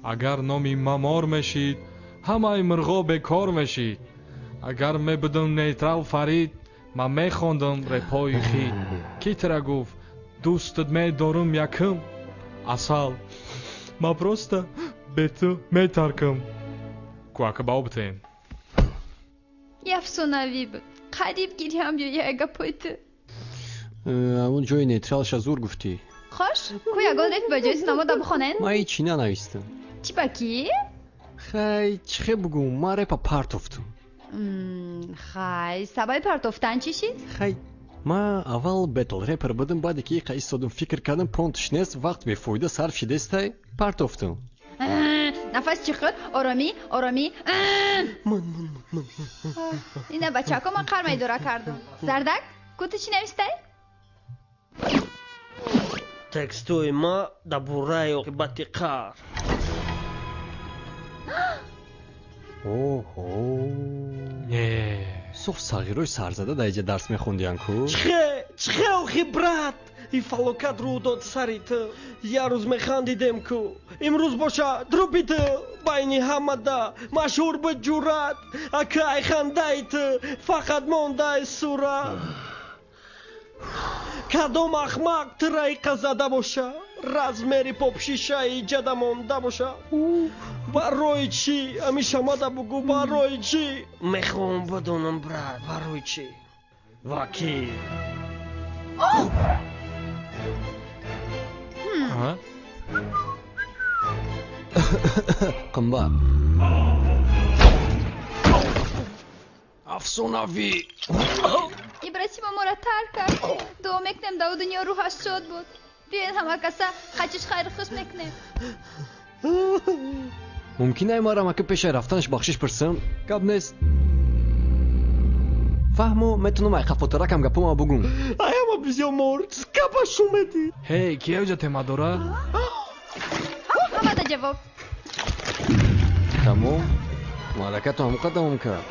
Агар номи ма мор мешид, ҳамаи мирғо бекор мешид. Агар мебудам нейтрал Фарид, ман мехондам репои хит. Ки тира гуфт дӯстат медорам якм? Асал, ман просто бе ту метаркам. Кӯака ба обтем. Афсонавӣ буд. Қариб гирьям биёяд гапои ту. Ҳамон ҷои нейтралша зур гуфтӣ. Хош, ку ягон реп ба ҷои синамода бихонен? Ман ҳечи нанавистам. Чӣ ба кӣ? Хай, чӣ хел бугум, ман репа партофтум. Хай, сабаби партофтан чӣ шид? Хай, ман аввал бетл репер будам, баъде ки иқа истодум, фикр кардам, понтш нест, вақт бефоида сарф шидестай, партофтум. Нафас чӣ хӯр, оромӣ, оромӣ. Ина бачако, ман қарма идора кардум. Зардак, ку ту чӣ навистай? Текстҳои ма дар бораи оқибати қаҳр. Оҳо. Не. Соф сағирои сарзада дар иҷа дарс мехондиян ку? Чихе, чихе охи, брат? И фалокат рӯ дод сари ту. Як рӯз механдидем ку, имрӯз боша трупи ту байни ҳамада машҳур буд ҷуръат. Акай хандаи ту фақат мондай сурат. Кадом ахмақ тура иқа зада боша, размери попшишаи иҷада монда боша? Барои чӣ ҳамишамада бугӯ, барои чӣ? Мехоҳам бидонам, брат, барои чӣ ва кӣ? Қимбат. Афсонавӣ. Ибратима моро тарк кард. Дуо мекунем, дар дунё рӯҳаш шод буд. Биёед, ҳама каса хачиш хайру хуш мекунем. Мумкин ай марам ака пешаи рафтанаш бахшиш пурсам? Гап нест. Фаҳмо, метавонам ай қафотаракам гапома бугум. Ай ҳама бисёр мор скапа шумеди. Ҳей, ки эвҷа тема дора? Ҳамада ҷавоб. Тамом, маъракату ҳамоқа давом кард.